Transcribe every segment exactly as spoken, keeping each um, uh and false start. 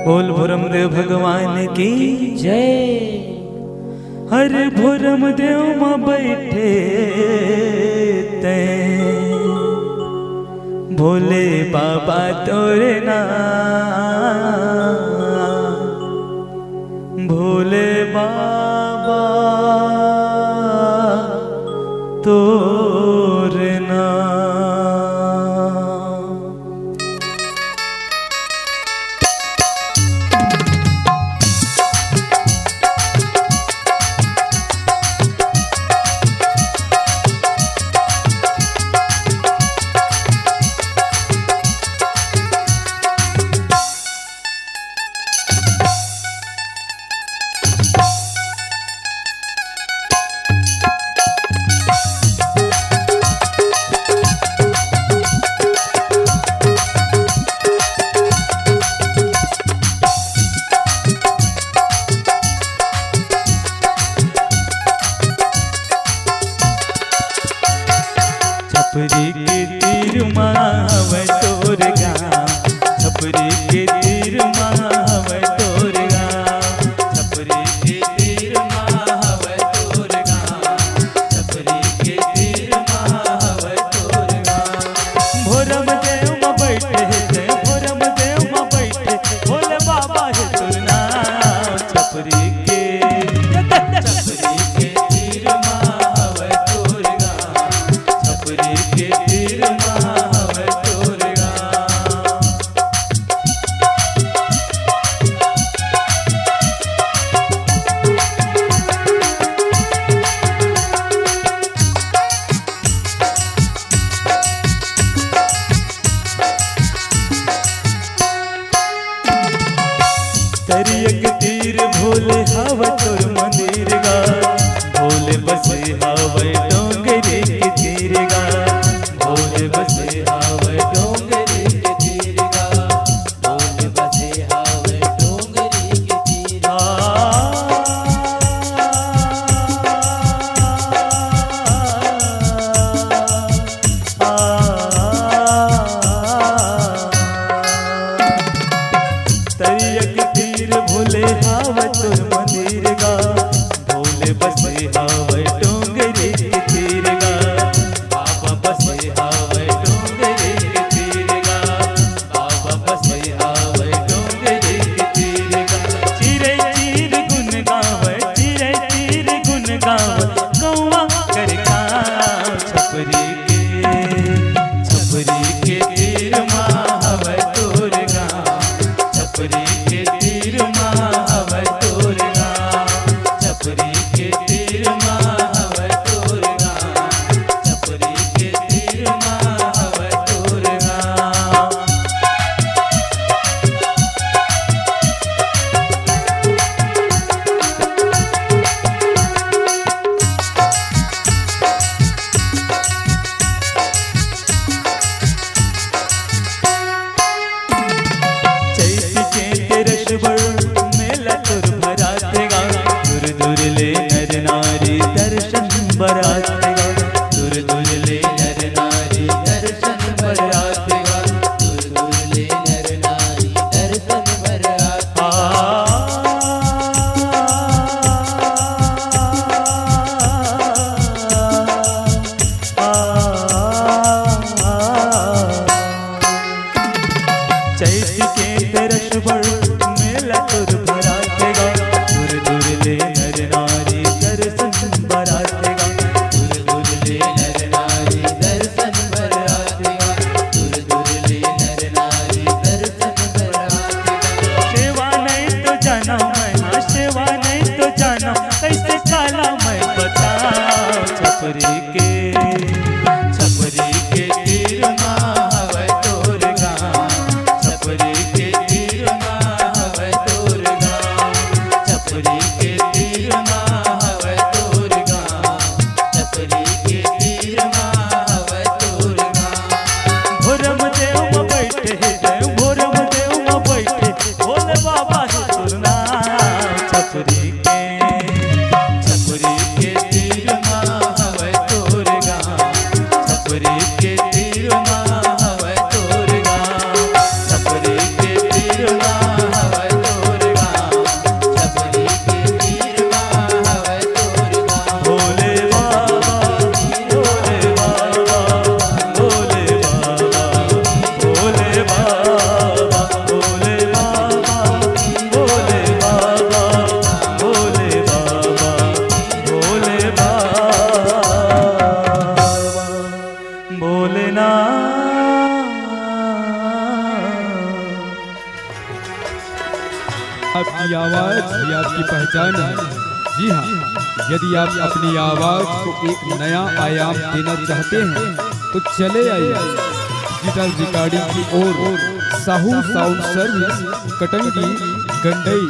बोल भोरमदेव भगवान की। जय। हर भोरमदेव म बैठे तैं, भोले बाबा तोरे नाम, भोले बाबा तोरे नाम। छपरी के तीर मा हवय तोर गाँव, छपरी के तीर मा हवय तोर गाँव, छपरी के तीर मा हवय तोर गाँव, छपरी के तीर मा हवय तोर गाँव। भोरमदेव म बइठे हे तैं, भोरमदेव म बइठे, भोले बाबा हे तोर नाम। छपरी के, छपरी के तीर मा हवय तोर गाँव, छपरी के तीर मा हवय तोर गाँव। तरिया के तीर भोले हवय तोर मंदिर गा, भोले बसे हवय डोंगरी के तीर गा, भोले बसे हवय डोंगरी के तीर गा, भोले बसे हवय डोंगरी के तीर गा। तरिया के तीर भोले हवय तोर मंदिर गा, भोले बसे हवय डोंगरी के तीर गा, बाबा बसे हवय डोंगरी के तीर गा, बाबा बसे हवय डोंगरी के तीर गा। चिरई चिर गुन गावय, चिरई चिर गुन गावय, कौवा कर काव। छपरी के, छपरी के तीर मा हवय तोर गाँव, छपरी के तीर मा हवय तोर गाँव, छपरी के तीर मा हवय तोर गाँव, छपरी के तीर मा हवय तोर गाँव। चैत के तेरस बर मेला तोर भराथे गा, दूर दूर ले नर नारी दर्शन बराथे गा, दूर दूर ले नर नारी दर्शन बराथे गा, दूर दूर ले नर नारी दर्शन बराथे गा। चैत के तेरस बर मेला तोर भराथे गा, दूर दूर ले नर नारी दर्शन बराथे गा, दूर दूर ले नर नारी दर्शन बराथे गा, दूर दूर ले नर नारी दर्शन बराथे गा। सेवा नहीं तो जाना मैं, हाँ, सेवा नहीं तो जाना, कैसे काला मैं बताओ। छपरी के, छपरी के तीर मा हवय तोर गाँव, छपरी के तीर मा आपकी आवाज ही आपकी पहचान है। जी हाँ, यदि आप अपनी आवाज को एक नया आयाम देना चाहते हैं तो चले आइए डिजिटल रिकॉर्डिंग की ओर। Sahu sound service, Katangi, Gandai.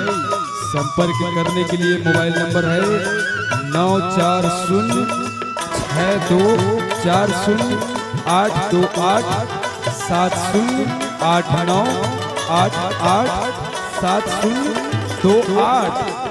संपर्क करने के लिए मोबाइल नंबर है नौ चार शून्य छः दो चार शून्य आठ दो आठ, सात शून्य आठ नौ आठ आठ, सात शून्य दो आठ।